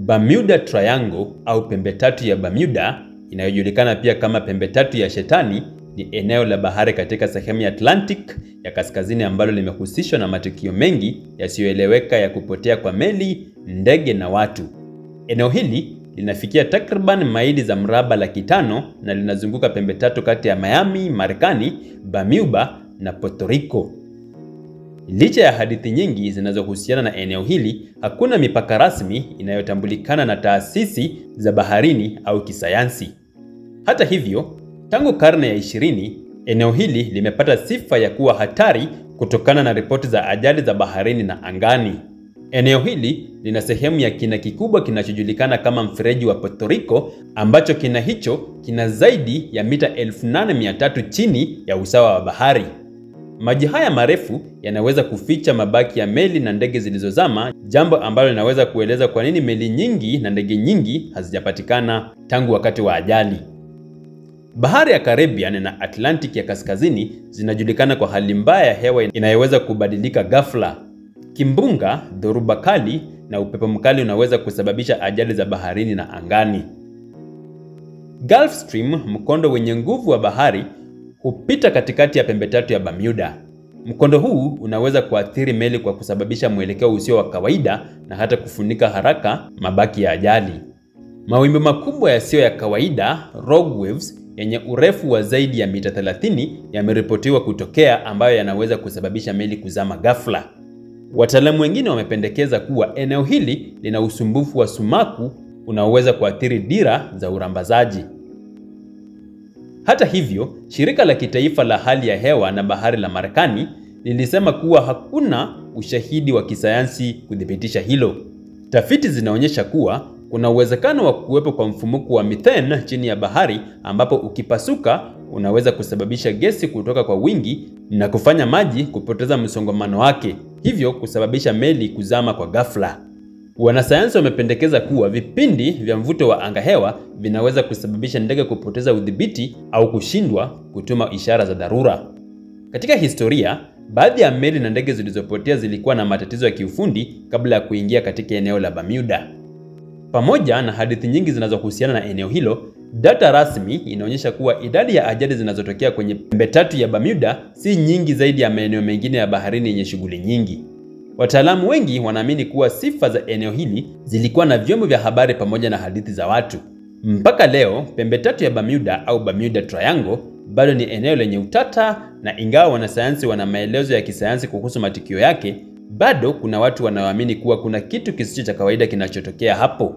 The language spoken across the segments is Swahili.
Bermuda Triangle au pembe tatu ya Bermuda, inayojulikana pia kama pembe tatu ya Shetani, ni eneo la bahari katika sehemu ya Atlantic ya kaskazini ambalo limehusishwa na matukio mengi yasiyoeleweka ya kupotea kwa meli, ndege na watu. Eneo hili linafikia takriban maili za mraba 500,000 na linazunguka pembe tatu kati ya Miami, Marekani, Bermuda na Puerto Rico. Licha ya hadithi nyingi zinazohusiana na eneo hili, hakuna mipaka rasmi inayotambulikana na taasisi za baharini au kisayansi. Hata hivyo, tangu karne ya 20, eneo hili limepata sifa ya kuwa hatari kutokana na ripoti za ajali za baharini na angani. Eneo hili lina sehemu ya kina kikubwa kinachojulikana kama mfereji wa Puerto Rico, ambacho kina hicho kina zaidi ya mita 8300 chini ya usawa wa bahari. Maji haya marefu yanaweza kuficha mabaki ya meli na ndege zilizozama, jambo ambalo linaweza kueleza kwa nini meli nyingi na ndege nyingi hazijapatikana tangu wakati wa ajali. Bahari ya Caribbean na Atlantic ya kaskazini zinajulikana kwa hali mbaya ya hewa inayoweza kubadilika ghafla. Kimbunga, dhoruba kali na upepo mkali unaweza kusababisha ajali za baharini na angani. Gulf Stream, mkondo wenye nguvu wa bahari, hupita katikati ya pembe tatu ya Bermuda. Mkondo huu unaweza kuathiri meli kwa kusababisha mwelekeo usio wa kawaida na hata kufunika haraka mabaki ya ajali. Mawimbi makubwa yasiyo ya kawaida, rogue waves, yenye urefu wa zaidi ya mita 30 yameripotiwa kutokea, ambayo yanaweza kusababisha meli kuzama ghafla. Wataalamu wengine wamependekeza kuwa eneo hili lina usumbufu wa sumaku unaoweza kuathiri dira za urambazaji. Hata hivyo, shirika la kitaifa la hali ya hewa na bahari la Marekani lilisema kuwa hakuna ushahidi wa kisayansi kuthibitisha hilo. Tafiti zinaonyesha kuwa kuna uwezekano wa kuwepo kwa mfumuko wa methane chini ya bahari, ambapo ukipasuka unaweza kusababisha gesi kutoka kwa wingi na kufanya maji kupoteza msongamano wake, hivyo kusababisha meli kuzama kwa ghafla. Wanasayansi wamependekeza kuwa vipindi vya mvuto wa angahewa vinaweza kusababisha ndege kupoteza udhibiti au kushindwa kutuma ishara za dharura. Katika historia, baadhi ya meli na ndege zilizopotea zilikuwa na matatizo ya kiufundi kabla ya kuingia katika eneo la Bermuda. Pamoja na hadithi nyingi zinazohusiana na eneo hilo, data rasmi inaonyesha kuwa idadi ya ajali zinazotokea kwenye pembe tatu ya Bermuda si nyingi zaidi ya maeneo mengine ya baharini yenye shughuli nyingi. Wataalamu wengi wanaamini kuwa sifa za eneo hili zilikuwa na vyombo vya habari pamoja na hadithi za watu. Mpaka leo, pembe tatu ya Bermuda au Bermuda Triangle bado ni eneo lenye utata, na ingawa wanasayansi wana maelezo ya kisayansi kuhusu matukio yake, bado kuna watu wanaoamini kuwa kuna kitu kisicho cha kawaida kinachotokea hapo.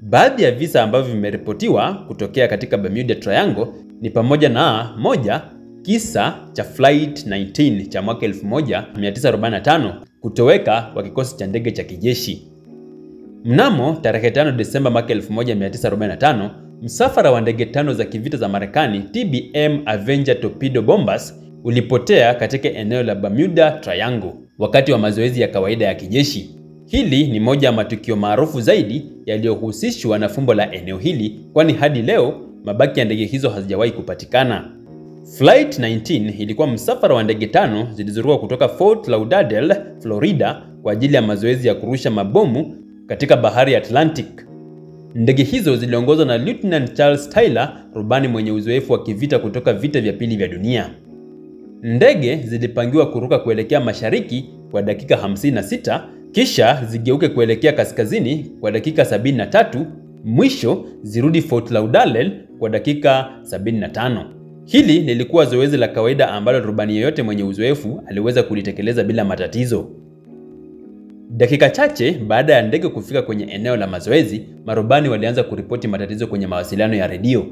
Baadhi ya visa ambavyo vimeripotiwa kutokea katika Bermuda Triangle ni pamoja na moja, kisa cha Flight 19 cha mwaka 1945, kutoweka kwa kikosi cha ndege cha kijeshi. Mnamo tarehe 5 Desemba mwaka 1945, msafara wa ndege 5 za kivita za Marekani TBM Avenger Torpedo Bombers ulipotea katika eneo la Bermuda Triangle wakati wa mazoezi ya kawaida ya kijeshi. Hili ni moja ya matukio maarufu zaidi yaliyohusishwa na fumbo la eneo hili, kwani hadi leo mabaki ya ndege hizo hazijawahi kupatikana. Flight 19 ilikuwa msafara wa ndege 5 zilizoruka kutoka Fort Lauderdale, Florida kwa ajili ya mazoezi ya kurusha mabomu katika bahari ya Atlantic. Ndege hizo ziliongozwa na Lieutenant Charles Tyler, rubani mwenye uzoefu wa kivita kutoka vita vya pili vya dunia. Ndege zilipangiwa kuruka kuelekea mashariki kwa dakika 56, kisha zigeuke kuelekea kaskazini kwa dakika 73, mwisho zirudi Fort Lauderdale kwa dakika 75. Hili lilikuwa zoezi la kawaida ambalo rubani yeyote mwenye uzoefu aliweza kulitekeleza bila matatizo. Dakika chache baada ya ndege kufika kwenye eneo la mazoezi, marubani walianza kuripoti matatizo kwenye mawasiliano ya redio.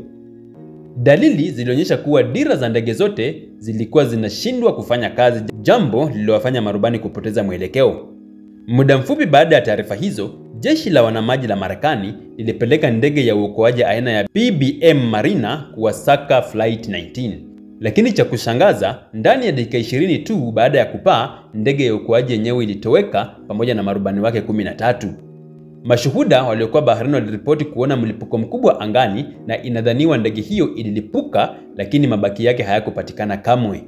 Dalili zilionyesha kuwa dira za ndege zote zilikuwa zinashindwa kufanya kazi, jambo lililowafanya marubani kupoteza mwelekeo. Muda mfupi baada ya taarifa hizo, jeshi la wanamaji la Marekani lilipeleka ndege ya uokoaji aina ya PBM Marina kuwasaka Flight 19. Lakini cha kushangaza, ndani ya dakika 20 tu baada ya kupaa, ndege ya uokoaji yenyewe ilitoweka pamoja na marubani wake 13. Mashuhuda waliokuwa baharini waliripoti kuona mlipuko mkubwa angani, na inadhaniwa ndege hiyo ililipuka, lakini mabaki yake hayakupatikana kamwe.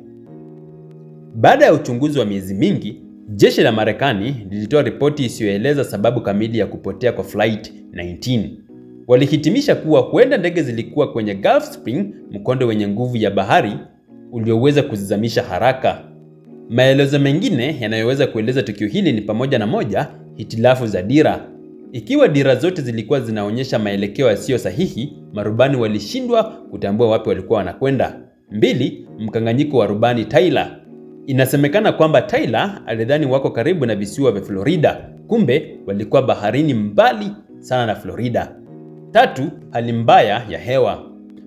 Baada ya uchunguzi wa miezi mingi, Jeshi la Marekani lilitoa ripoti isiyoeleza sababu kamili ya kupotea kwa Flight 19. Walihitimisha kuwa huenda ndege zilikuwa kwenye Gulf Spring, mkondo wenye nguvu ya bahari ulioweza kuzizamisha haraka. Maelezo mengine yanayoweza kueleza tukio hili ni pamoja na moja, hitilafu za dira. Ikiwa dira zote zilikuwa zinaonyesha maelekeo yasiyo sahihi, marubani walishindwa kutambua wapi walikuwa wanakwenda. 2, mkanganyiko wa rubani Tyler. Inasemekana kwamba Tyler alidhani wako karibu na visiwa vya Florida, kumbe walikuwa baharini mbali sana na Florida. 3, hali mbaya ya hewa.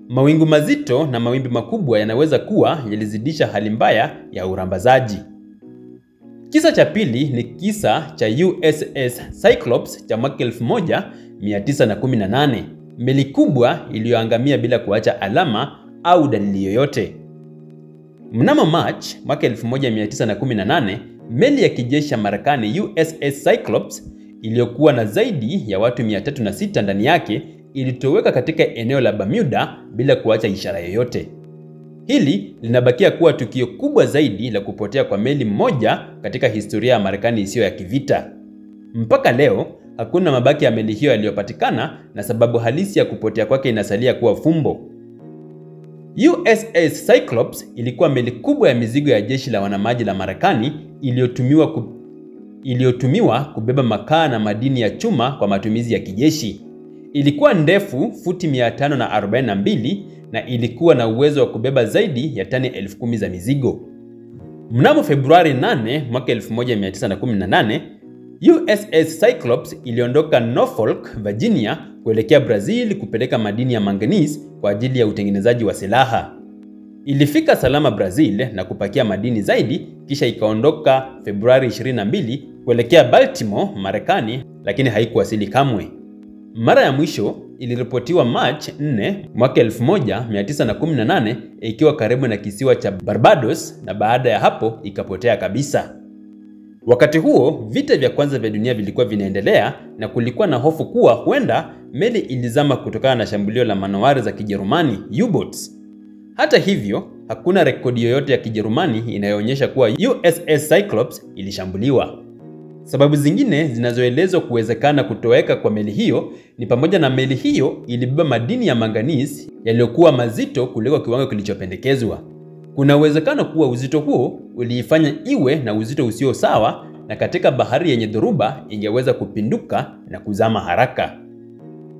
Mawingu mazito na mawimbi makubwa yanaweza kuwa yalizidisha hali mbaya ya urambazaji. Kisa cha pili ni kisa cha USS Cyclops cha mwaka 1918, meli kubwa iliyoangamia bila kuacha alama au dalili yoyote. Mnamo March mwaka 1918, meli ya kijeshi ya Marekani USS Cyclops iliyokuwa na zaidi ya watu 306 ndani yake ilitoweka katika eneo la Bermuda bila kuacha ishara yoyote. Hili linabakia kuwa tukio kubwa zaidi la kupotea kwa meli moja katika historia ya Marekani isiyo ya kivita. Mpaka leo hakuna mabaki ya meli hiyo yaliyopatikana na sababu halisi ya kupotea kwake inasalia kuwa fumbo. USS Cyclops ilikuwa meli kubwa ya mizigo ya jeshi la wanamaji la Marekani iliyotumiwa kubeba makaa na madini ya chuma kwa matumizi ya kijeshi. Ilikuwa ndefu futi 542 na ilikuwa na uwezo wa kubeba zaidi ya tani 10,000 za mizigo. Mnamo Februari 8 mwaka 1918, USS Cyclops iliondoka Norfolk, Virginia kuelekea Brazil kupeleka madini ya manganese kwa ajili ya utengenezaji wa silaha. Ilifika salama Brazil na kupakia madini zaidi, kisha ikaondoka Februari 22 kuelekea Baltimore, Marekani, lakini haikuwasili kamwe. Mara ya mwisho iliripotiwa March 4 mwaka 1918 ikiwa karibu na kisiwa cha Barbados, na baada ya hapo ikapotea kabisa. Wakati huo vita vya kwanza vya dunia vilikuwa vinaendelea na kulikuwa na hofu kuwa huenda meli ilizama kutokana na shambulio la manowari za Kijerumani U-boats. Hata hivyo, hakuna rekodi yoyote ya Kijerumani inayoonyesha kuwa USS Cyclops ilishambuliwa. Sababu zingine zinazoelezwa kuwezekana kutoweka kwa meli hiyo ni pamoja na meli hiyo ilibeba madini ya manganese yaliyokuwa mazito kuliko kiwango kilichopendekezwa. Kuna uwezekano kuwa uzito huo uliifanya iwe na uzito usio sawa, na katika bahari yenye dhoruba ingeweza kupinduka na kuzama haraka.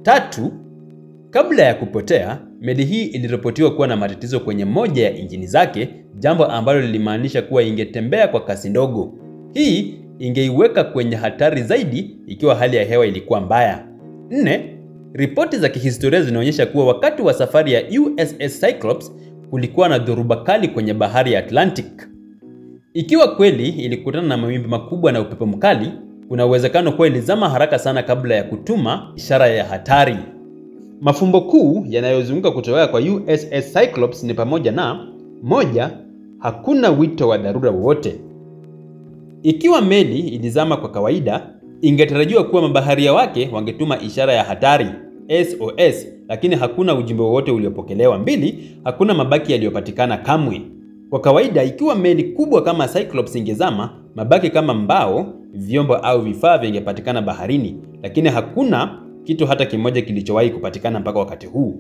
3, kabla ya kupotea, meli hii iliripotiwa kuwa na matatizo kwenye moja ya injini zake, jambo ambalo lilimaanisha kuwa ingetembea kwa kasi ndogo. Hii ingeiweka kwenye hatari zaidi ikiwa hali ya hewa ilikuwa mbaya. 4, ripoti za kihistoria zinaonyesha kuwa wakati wa safari ya USS Cyclops kulikuwa na dhoruba kali kwenye bahari ya Atlantic. Ikiwa kweli ilikutana na mawimbi makubwa na upepo mkali, kuna uwezekano kuwa ilizama haraka sana kabla ya kutuma ishara ya hatari. Mafumbo kuu yanayozunguka kutoweka kwa USS Cyclops ni pamoja na: 1, hakuna wito wa dharura wowote. Ikiwa meli ilizama kwa kawaida, ingetarajiwa kuwa mabaharia wake wangetuma ishara ya hatari SOS, lakini hakuna ujumbe wowote uliopokelewa. 2, hakuna mabaki yaliyopatikana kamwe. Kwa kawaida, ikiwa meli kubwa kama Cyclops ingezama, mabaki kama mbao, vyombo au vifaa vingepatikana baharini, lakini hakuna kitu hata kimoja kilichowahi kupatikana mpaka wakati huu.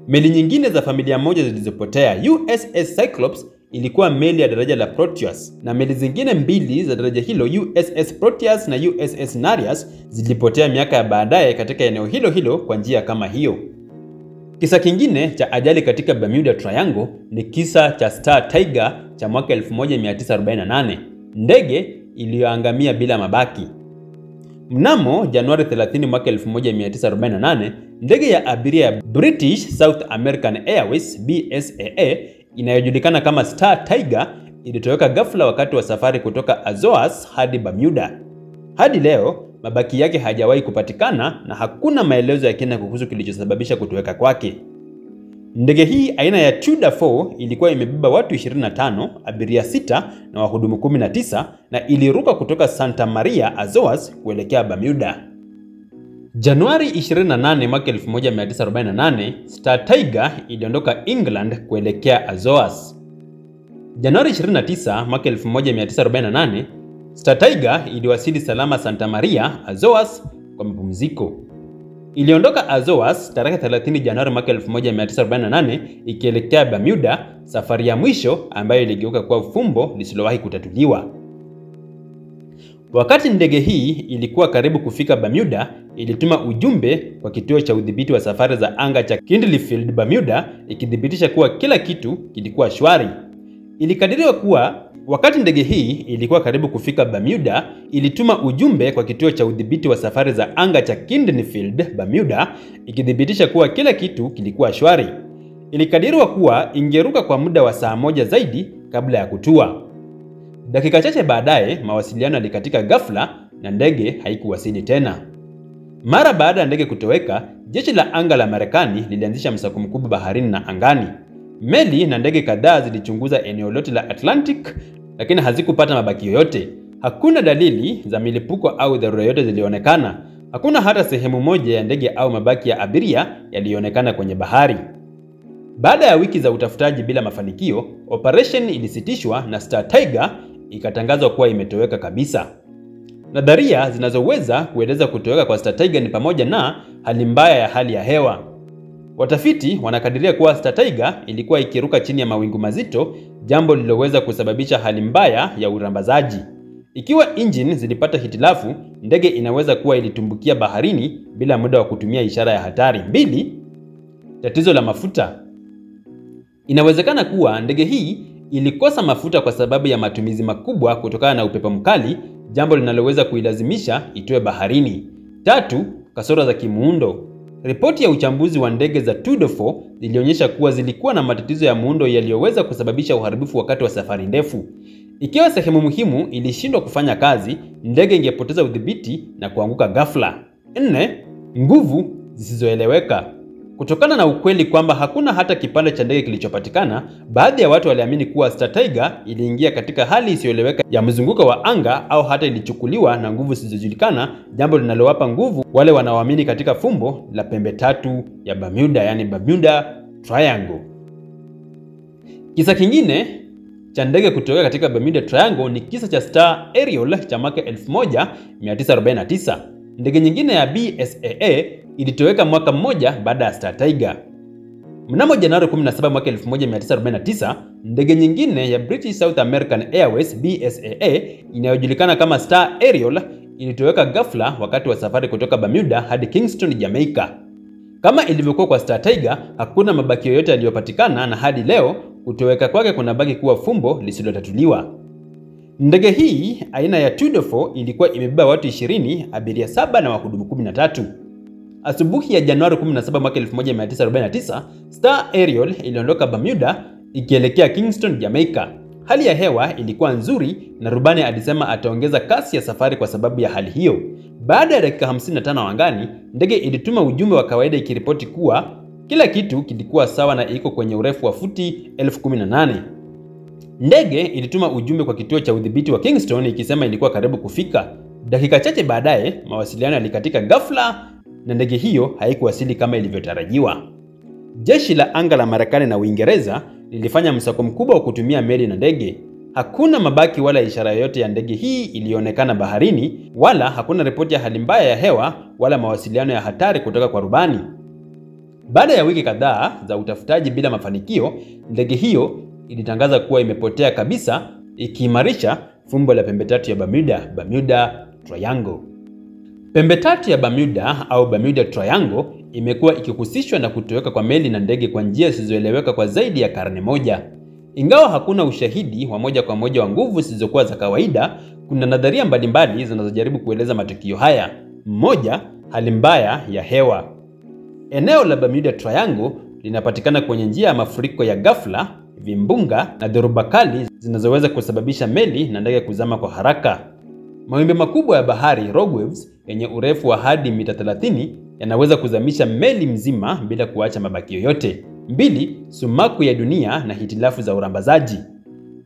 Meli nyingine za familia moja zilizopotea, USS Cyclops ilikuwa meli ya daraja la Proteus, na meli zingine mbili za daraja hilo, USS Proteus na USS Narias, zilipotea miaka ya baadaye katika eneo hilo hilo kwa njia kama hiyo. Kisa kingine cha ajali katika Bermuda Triangle ni kisa cha Star Tiger cha mwaka 1948, ndege iliyoangamia bila mabaki. Mnamo Januari 30 mwaka 1948, ndege ya abiria ya British South American Airways BSAA inayojulikana kama Star Tiger ilitoweka ghafla wakati wa safari kutoka Azores hadi Bermuda. Hadi leo mabaki yake hajawahi kupatikana na hakuna maelezo ya kina kuhusu kilichosababisha kutoweka kwake. Ndege hii aina ya Tudor 4 ilikuwa imebeba watu 25, abiria 6 na wahudumu 19, na iliruka kutoka Santa Maria, Azores kuelekea Bermuda. Januari 28 mwaka 1948, Star Tiger iliondoka England kuelekea Azores. Januari 29 mwaka 1948, Star Tiger iliwasili salama Santa Maria, Azores kwa mapumziko. Iliondoka Azores tarehe 30 Januari mwaka 1948 ikielekea Bermuda, safari ya mwisho ambayo iligeuka kuwa fumbo lisilowahi kutatuliwa. Wakati ndege hii ilikuwa karibu kufika Bermuda, ilituma ujumbe kwa kituo cha udhibiti wa safari za anga cha Kindley Field, Bermuda, ikithibitisha kuwa kila kitu kilikuwa shwari. Ilikadiriwa kuwa wakati ndege hii ilikuwa karibu kufika Bermuda, ilituma ujumbe kwa kituo cha udhibiti wa safari za anga cha Kindley Field, Bermuda, ikithibitisha kuwa kila kitu kilikuwa shwari. Ilikadiriwa kuwa ingeruka kwa muda wa saa moja zaidi kabla ya kutua. Dakika chache baadaye, mawasiliano yalikatika ghafla na ndege haikuwasili tena. Mara baada ya ndege kutoweka, jeshi la anga la Marekani lilianzisha msako mkubwa baharini na angani. Meli na ndege kadhaa zilichunguza eneo lote la Atlantic, lakini hazikupata mabaki yoyote. Hakuna dalili za milipuko au dharura yoyote zilionekana. Hakuna hata sehemu moja ya ndege au mabaki ya abiria yaliyoonekana kwenye bahari. Baada ya wiki za utafutaji bila mafanikio, operation ilisitishwa na Star Tiger ikatangazwa kuwa imetoweka kabisa. Nadharia zinazoweza kueleza kutoweka kwa Star Tiger ni pamoja na hali mbaya ya hali ya hewa. Watafiti wanakadiria kuwa Star Tiger ilikuwa ikiruka chini ya mawingu mazito, jambo lililoweza kusababisha hali mbaya ya urambazaji. Ikiwa engine zilipata hitilafu, ndege inaweza kuwa ilitumbukia baharini bila muda wa kutumia ishara ya hatari. 2, tatizo la mafuta. Inawezekana kuwa ndege hii ilikosa mafuta kwa sababu ya matumizi makubwa kutokana na upepo mkali, jambo linaloweza kuilazimisha itoe baharini. 3, kasoro za kimuundo. Ripoti ya uchambuzi wa ndege za Tudor 4 ilionyesha kuwa zilikuwa na matatizo ya muundo yaliyoweza kusababisha uharibifu wakati wa safari ndefu. Ikiwa sehemu muhimu ilishindwa kufanya kazi, ndege ingepoteza udhibiti na kuanguka ghafla. 4, nguvu zisizoeleweka. Kutokana na ukweli kwamba hakuna hata kipande cha ndege kilichopatikana, baadhi ya watu waliamini kuwa Star Tiger iliingia katika hali isiyoeleweka ya mzunguko wa anga au hata ilichukuliwa na nguvu zisizojulikana, jambo linalowapa nguvu wale wanaoamini katika fumbo la pembe tatu ya Bermuda, yani Bermuda Triangle. Kisa kingine cha ndege kutoweka katika Bermuda Triangle ni kisa cha Star Ariel cha mwaka 1949. Ndege nyingine ya BSAA ilitoweka mwaka mmoja baada ya Star Tiger. Mnamo Januari 17 mwaka 1949, ndege nyingine ya British South American Airways BSAA inayojulikana kama Star Ariel ilitoweka ghafla wakati wa safari kutoka Bermuda hadi Kingston, Jamaica. Kama ilivyokuwa kwa Star Tiger, hakuna mabaki yoyote yaliyopatikana na hadi leo kutoweka kwake kunabaki kuwa fumbo lisilotatuliwa. Ndege hii aina ya Tudor 4 ilikuwa imebeba watu 20, abiria 7 na wahudumu 13. Asubuhi ya Januari 17 mwaka 1949, Star Ariel iliondoka Bermuda ikielekea Kingston, Jamaica. Hali ya hewa ilikuwa nzuri na rubani alisema ataongeza kasi ya safari kwa sababu ya hali hiyo. Baada ya dakika 55 angani, ndege ilituma ujumbe wa kawaida ikiripoti kuwa kila kitu kilikuwa sawa na iko kwenye urefu wa futi 18,000. Ndege ilituma ujumbe kwa kituo cha udhibiti wa Kingston ikisema ilikuwa karibu kufika. Dakika chache baadaye, mawasiliano yalikatika ghafla na ndege hiyo haikuwasili kama ilivyotarajiwa. Jeshi la anga la Marekani na Uingereza lilifanya msako mkubwa wa kutumia meli na ndege. Hakuna mabaki wala ishara yoyote ya ndege hii ilionekana baharini, wala hakuna ripoti ya hali mbaya ya hewa wala mawasiliano ya hatari kutoka kwa rubani. Baada ya wiki kadhaa za utafutaji bila mafanikio, ndege hiyo ilitangaza kuwa imepotea kabisa, ikiimarisha fumbo la pembe tatu ya Bermuda, Bermuda Triangle. Pembe tatu ya Bermuda au Bermuda Triangle imekuwa ikihusishwa na kutoweka kwa meli na ndege kwa njia zisizoeleweka kwa zaidi ya karne moja. Ingawa hakuna ushahidi wa moja kwa moja wa nguvu zisizokuwa za kawaida, kuna nadharia mbalimbali zinazojaribu kueleza matukio haya. Moja, hali mbaya ya hewa. Eneo la Bermuda Triangle linapatikana kwenye njia ya mafuriko ya ghafla, vimbunga na dhoruba kali zinazoweza kusababisha meli na ndege kuzama kwa haraka. Mawimbi makubwa ya bahari, rogue waves, yenye urefu wa hadi mita 30 yanaweza kuzamisha meli mzima bila kuacha mabaki yoyote. 2, sumaku ya dunia na hitilafu za urambazaji.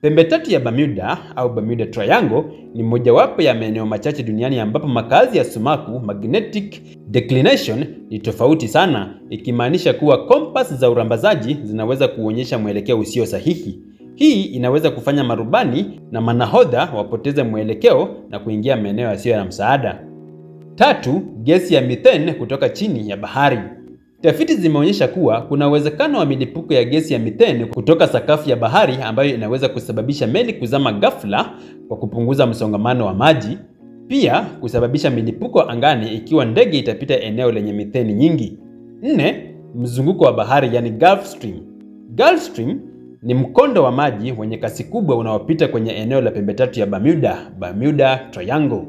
Pembe tatu ya Bermuda au Bermuda Triangle ni mojawapo ya maeneo machache duniani ambapo makazi ya sumaku magnetic declination ni tofauti sana, ikimaanisha kuwa kompas za urambazaji zinaweza kuonyesha mwelekeo usio sahihi. Hii inaweza kufanya marubani na manahodha wapoteze mwelekeo na kuingia maeneo yasiyo na msaada. Tatu, gesi ya methane kutoka chini ya bahari. Tafiti zimeonyesha kuwa kuna uwezekano wa milipuko ya gesi ya methane kutoka sakafu ya bahari ambayo inaweza kusababisha meli kuzama ghafla kwa kupunguza msongamano wa maji, pia kusababisha milipuko angani ikiwa ndege itapita eneo lenye methane nyingi. Nne, mzunguko wa bahari yani Gulf Stream. Gulf Stream ni mkondo wa maji wenye kasi kubwa unaopita kwenye eneo la pembe tatu ya Bermuda, Bermuda Triangle.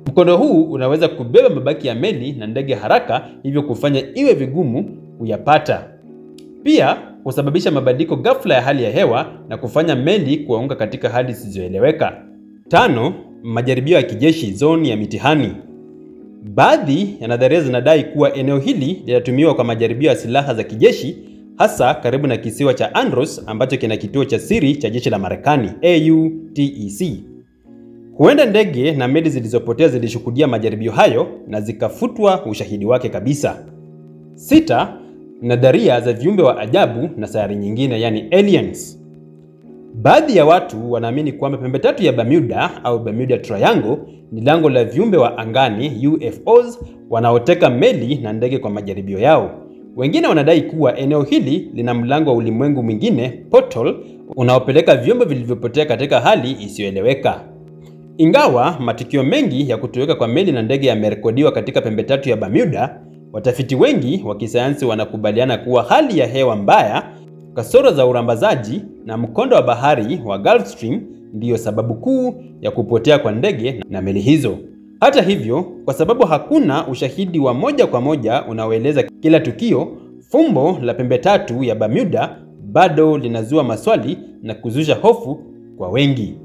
Mkondo huu unaweza kubeba mabaki ya meli na ndege haraka, hivyo kufanya iwe vigumu kuyapata. Pia husababisha mabadiliko ghafla ya hali ya hewa na kufanya meli kuanguka katika hali zisizoeleweka. Tano, majaribio ya kijeshi, zoni ya mitihani. Baadhi ya nadharia zinadai kuwa eneo hili linatumiwa kwa majaribio ya silaha za kijeshi, hasa karibu na kisiwa cha Andros ambacho kina kituo cha siri cha jeshi la Marekani AUTEC. Huenda ndege na meli zilizopotea zilishuhudia majaribio hayo na zikafutwa ushahidi wake kabisa. Sita, nadharia za viumbe wa ajabu na sayari nyingine yani aliens. Baadhi ya watu wanaamini kwamba pembe tatu ya Bermuda au Bermuda Triangle ni lango la viumbe wa angani UFOs wanaoteka meli na ndege kwa majaribio yao. Wengine wanadai kuwa eneo hili lina mlango wa ulimwengu mwingine, portal, unaopeleka vyombo vilivyopotea katika hali isiyoeleweka. Ingawa matukio mengi ya kutoweka kwa meli na ndege yamerekodiwa katika pembe tatu ya Bermuda, watafiti wengi wa kisayansi wanakubaliana kuwa hali ya hewa mbaya, kasoro za urambazaji na mkondo wa bahari wa Gulf Stream ndiyo sababu kuu ya kupotea kwa ndege na meli hizo. Hata hivyo, kwa sababu hakuna ushahidi wa moja kwa moja unaoeleza kila tukio, fumbo la pembe tatu ya Bermuda bado linazua maswali na kuzusha hofu kwa wengi.